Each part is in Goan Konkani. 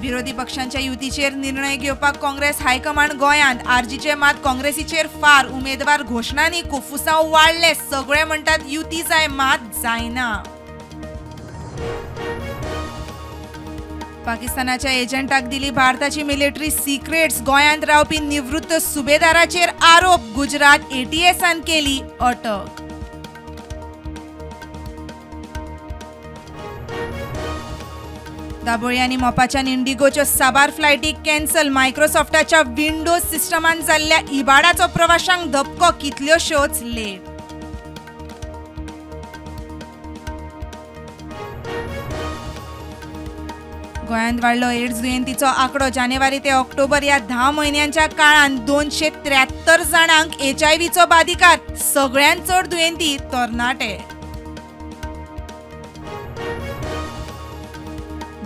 विरोधी पक्षांच्या युतीचेर निर्णय घेवपाक काँग्रेस हायकमांड गोंयांत. आरजीचे मात काँग्रेसीचेर फार. उमेदवार घोशणांनी कोफुसांव वाडले. सगळे म्हणटात युती जाय, मात जायना. पाकिस्तानाच्या एजंटाक दिली भारताची मिलिटरी सिक्रेट्स. गोंयांत रावपी निवृत्त सुभेदाराचेर आरोप. गुजरात एटीएसान केली अटक. दाबोळी आनी मोपाच्यान इंडिगोच्यो साबार फ्लायटी कॅन्सल. मायक्रोसॉफ्टाच्या विंडोज सिस्टमान जाल्ल्या इबाडाचो प्रवाशांक धपको. कितल्योश्योच लेट. गोंयांत वाडलो एड्स दुयेंतीचो आंकडो. जानेवारी ते ऑक्टोबर ह्या 10 म्हयन्यांच्या काळांत 273 जाणांक एचआयव्हीचो बादिकार. सगळ्यांत चड दुयेंती तरणाटे.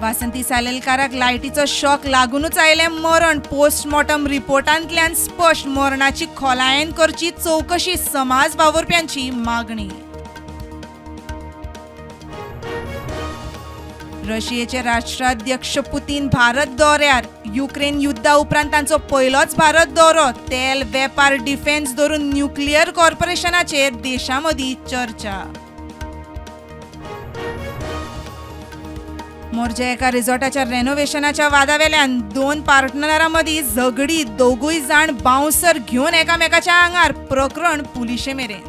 वासंती सालेलकाराक लायटीचो शॉक लागूनच आयलें मरण. पोस्टमॉर्टम रिपोर्टांतल्यान स्पश्ट. मरणाची खोलायेन करची चवकशी, समाज वावुरप्यांची मागणी. रशियेचे राष्ट्राध्यक्ष पुतीन भारत दौऱ्यार. युक्रेन युद्धा उपरांत तांचो पयलोच भारत दौरो. तेल वेपार, डिफेन्स धरून न्युक्लियर कॉर्पोरेशनाचेर देशां मदीं चर्चा. मोरजे एका रिसॉर्टाच्या रेनोव्हेशनाच्या वादावेल्यान 2 पार्टनरां मदीं झगडी. दोगूय जाण बाउन्सर घेवन एकामेकाच्या आंगार. प्रकरण पुलिशे मेरेन.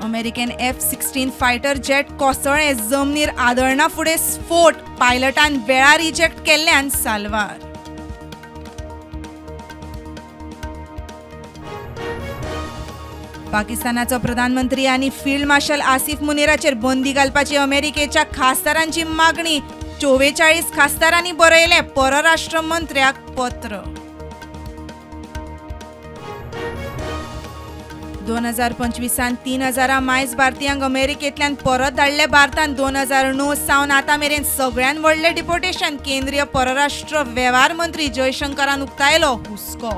American F-16 fighter jet कोसळ्ळें. जमनीर आदळना फुडें स्फोट. पायलटान वेळार इजेक्ट केल्ल्यान साल्वार. पाकिस्तानाचो प्रधानमंत्री आनी फील्ड मार्शल आसिफ मुनीराचेर बंदी घालपाची अमेरिकेच्या खासदारांची मागणी. 44 खासदारांनी बरयलें परराष्ट्र मंत्र्याक पत्र. 2025 3,000 मायज भारतीयांक अमेरिकेंतल्यान परत धाडले भारतान. 2009 सावन आतां मेरेन सगळ्यांत व्हडलें डिपोर्टेशन. केंद्रीय परराष्ट्र वेव्हार मंत्री जयशंकरान उक्तायलो हुस्को.